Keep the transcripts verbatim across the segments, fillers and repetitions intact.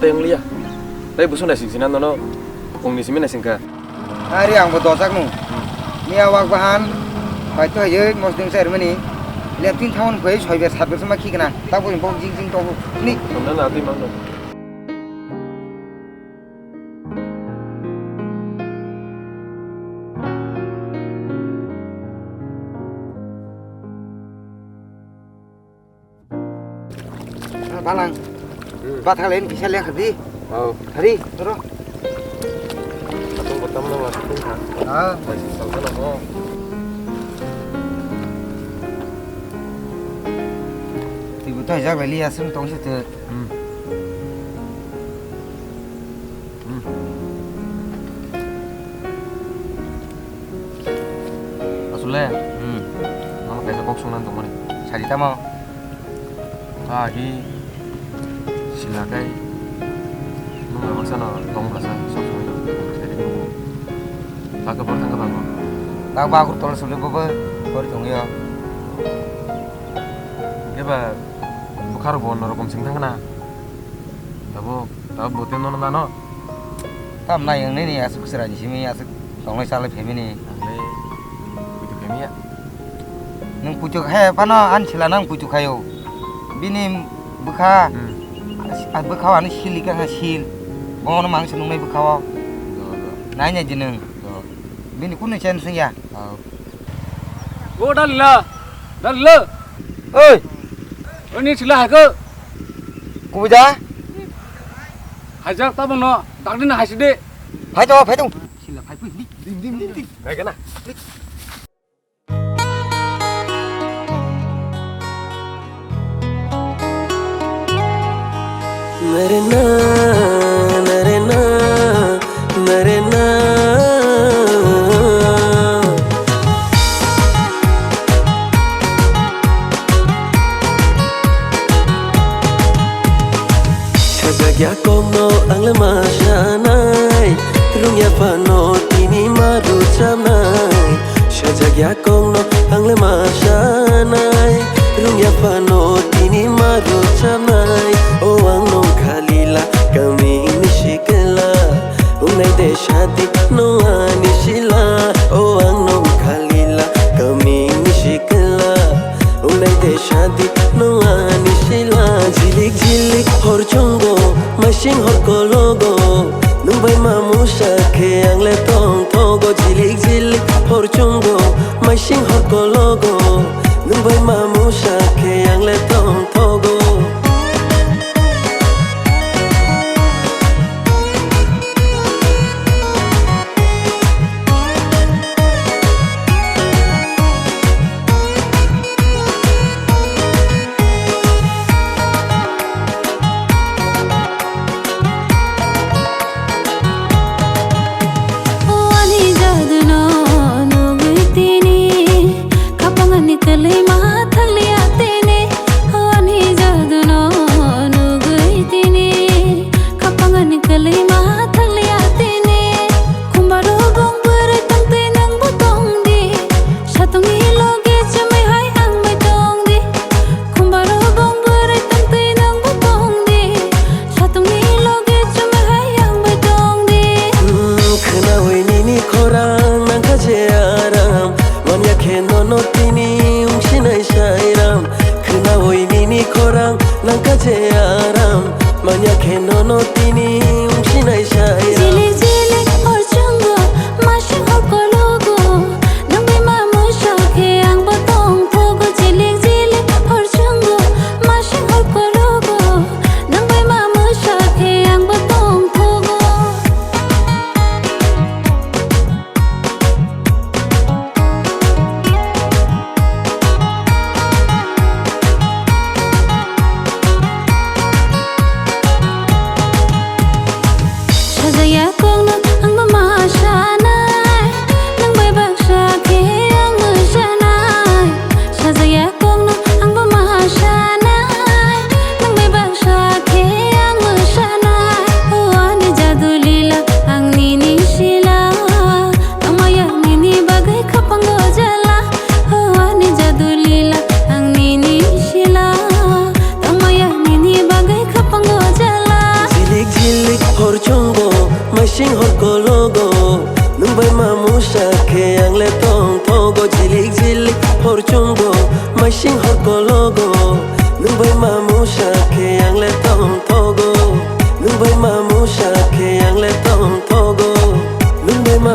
Tei wng liya. Tei busu naising sina nono wngni simi naising kha. Ari ang bo dojak nung. Miya wak bahan. Pai to ye mosding ser mani. Leptin thaun khoi soi ber sat ber sama khikna. Ta bo bo jing jing to ni. Tongna na twi mangno. Ah, Balang. Hmm. Bathang lain kisa liya khadi. Oh. Hari, toro. Atong pertama nama atong kha. Ah. Masih salsa nama. Tibu to hijak lali asung tong situ. Hmm. Hmm. Asole, hmm, nono kaisa kok songna tongmani. Sadi tamo? Agi sila kai nung abang sana tong basa sok songna tong basa di nung. Baka bor thang ka bango. Tak bakur tol sule bobo bor tong yo. Keba bukhar bo norok kom sing thang na. Tabo, tabo bote nono nano. Tam nai ang nini aswk srani simi aswk tonglai salai phaimani. Angle, puitu khaimiya. Nwng puitu khai phano ani sila nang puitu khaio. Bini bwkha, hmm, as-, a bwkha ani sil ikha kha sil. Bono mangsa nungnai bwkha o. Do, do. Nai nai di nwng. Do. Bini kunu chen sing ya. Au. O Dalila, Dalila. Oi. Oni sila haikhe. Kubui da? Haijak tabangno, dakdino haisidi. Phai to, phai to. Sila phai pui, dim, dim, dim, dim. Hai kana? Mere na, mere na, mere na. Sajak ya kokno ang le ma sanai, rung ya phano tini ma rwchapnai. Sajak ya kokno ang le ma sanai, rung ya phano tini ma rwchapnai. O ang nung khalila kamini sikla, ungnai de sadi no ani sila. O ang nung khalila kamini sikla, ungnai de sadi no ani sila. Jilik jilik hor chungo, masing hor kologo, nung bai ma musa khe ang le tong thogo. Jilik jilik hor chungo, masing hor kologo, nung bai ma musa khe ang le tong thogo.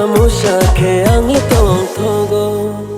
Musa khe ang tongthogo.